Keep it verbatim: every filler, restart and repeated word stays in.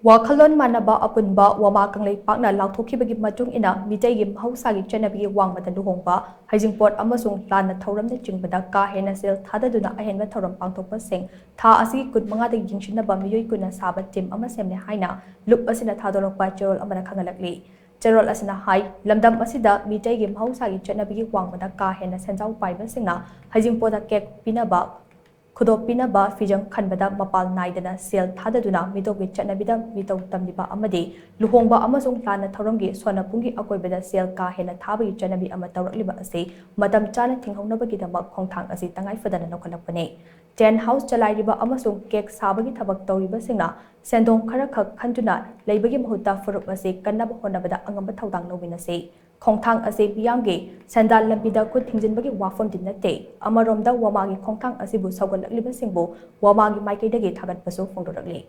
ꯋꯥꯈꯜꯂꯣꯟ ꯃꯥꯟꯅꯕ ꯑꯄꯨꯟꯕ ꯋꯥꯃꯥ ꯀꯪꯂꯩꯄꯥꯛꯅ ꯂꯥꯎꯊꯣꯛꯈꯤꯕꯒꯤ ꯃꯇꯨꯡ ꯏꯟꯅ ꯃꯤꯇꯩꯒꯤ ꯃꯍꯧꯁꯥꯒꯤ ꯆꯠꯅꯕꯤꯒꯤ ꯋꯥꯡꯃꯗ ꯂꯨꯍꯣꯡꯕ, ꯍꯩꯖꯤꯡꯄꯣꯠ ꯑꯃꯁꯨꯡ ꯂꯥꯟꯅ ꯊꯧꯔꯝꯅꯆꯤꯡꯕꯗ ꯀꯥ ꯍꯦꯟꯅ ꯁꯦꯜ ꯊꯥꯗꯗꯨꯅ ꯑꯍꯦꯟꯕ ꯊꯧꯔꯝ ꯄꯥꯡꯊꯣꯛꯄꯁꯤꯡ ꯊꯥ ꯑꯁꯤꯒꯤ ꯀꯨꯟ ꯃꯉꯥꯗꯒꯤ ꯌꯦꯡꯁꯤꯟꯅꯕ ꯃꯤꯑꯣꯏ ꯀꯨꯟꯅ ꯁꯥꯕ ꯇꯤꯝ ꯑꯃ ꯁꯦꯝꯂꯦ ꯍꯥꯏꯅ ꯂꯨꯞ ꯑꯁꯤꯅ ꯊꯥꯗꯣꯔꯛꯄ ꯆꯦꯔꯣꯜ ꯑꯃꯅ ꯈꯪꯍꯜꯂꯛꯂꯤ꯫ ꯆꯦꯔꯣꯜ ꯑꯁꯤꯅ ꯍꯥꯏ, ꯂꯝꯗꯝ ꯑꯁꯤꯗ ꯃꯤꯇꯩꯒꯤ ꯃꯍꯧꯁꯥꯒꯤ ꯆꯠꯅꯕꯤꯒꯤ ꯋꯥꯡꯃꯗ ꯀꯥ ꯍꯦꯟꯅ ꯁꯦꯟꯖꯥꯎ ꯄꯥꯏꯕꯁꯤꯡꯅ ꯍꯩꯖꯤꯡꯄꯣꯠꯇ ꯀꯦꯛ ꯄꯤꯅꯕ, ꯈꯨꯗꯣꯞ ꯄꯤꯅꯕ, ꯐꯤꯖꯪ ꯈꯟꯕꯗ ꯃꯄꯥꯜ ꯅꯥꯏꯗꯅ ꯁꯦꯜ ꯊꯥꯗꯗꯨꯅ ꯃꯤꯇꯧꯒꯤ ꯆꯠꯅꯕꯤꯗ ꯃꯤꯇꯧ ꯇꯝꯂꯤꯕ ꯑꯃꯗꯤ ꯂꯨꯍꯣꯡꯕ ꯑꯃꯁꯨꯡ ꯂꯥꯟꯅ ꯊꯧꯔꯝꯒꯤ ꯁꯣꯟꯅꯄꯨꯡꯒꯤ ꯑꯀꯣꯏꯕꯗ ꯁꯦꯜ ꯀꯥ ꯍꯦꯟꯅ ꯊꯥꯕꯒꯤ ꯆꯠꯅꯕꯤ ꯑꯃ ꯇꯧꯔꯛꯂꯤꯕ ꯑꯁꯤ ꯃꯇꯝ ꯆꯥꯅ ꯊꯤꯡꯍꯧꯅꯕꯒꯤꯗꯃꯛ ꯈꯣꯡꯊꯥꯡ ꯑꯁꯤ ꯇꯉꯥꯏ ꯐꯗꯅ ꯂꯧꯈꯠꯂꯛꯄꯅꯤ꯫ ꯇꯦꯟ ꯍꯥꯎꯁ ꯆꯂꯥꯏꯔꯤꯕ ꯑꯃꯁꯨꯡ ꯀꯦꯛ ꯁꯥꯕꯒꯤ ꯊꯕꯛ ꯇꯧꯔꯤꯕꯁꯤꯡꯅ ꯁꯦꯟꯗꯣꯡ ꯈꯔꯈꯛ ꯈꯟꯗꯨꯅ ꯂꯩꯕꯒꯤ ꯃꯍꯨꯠꯇ ꯐꯨꯔꯨꯞ ꯑꯁꯤ ꯀꯟꯅꯕ ꯍꯣꯠꯅꯕꯗ ꯑꯉꯝꯕ ꯊꯧꯗꯥꯡ ꯂꯧꯃꯤꯟꯅꯁꯤ꯫ ꯈꯣꯡꯊꯥꯡ ꯑꯁꯤ ꯃꯤꯌꯥꯝꯒꯤ ꯁꯦꯟꯗꯥꯟ ꯂꯝꯕꯤꯗ ꯈꯨꯠ ꯊꯤꯡꯖꯤꯟꯕꯒꯤ ꯋꯥꯐꯝꯗꯤ ꯅꯠꯇꯦ꯫ ꯑꯃꯔꯣꯝꯗ ꯋꯥꯃꯥꯒꯤ ꯈꯣꯡꯊꯥꯡ ꯑꯁꯤꯕꯨ ꯁꯧꯒꯠꯂꯛꯂꯤꯕꯁꯤꯡꯕꯨ ꯋꯥꯃꯥꯒꯤ ꯃꯥꯏꯀꯩꯗꯒꯤ ꯊꯥꯒꯠꯄꯁꯨ ꯐꯣꯡꯗꯣꯔꯛꯂꯤ꯫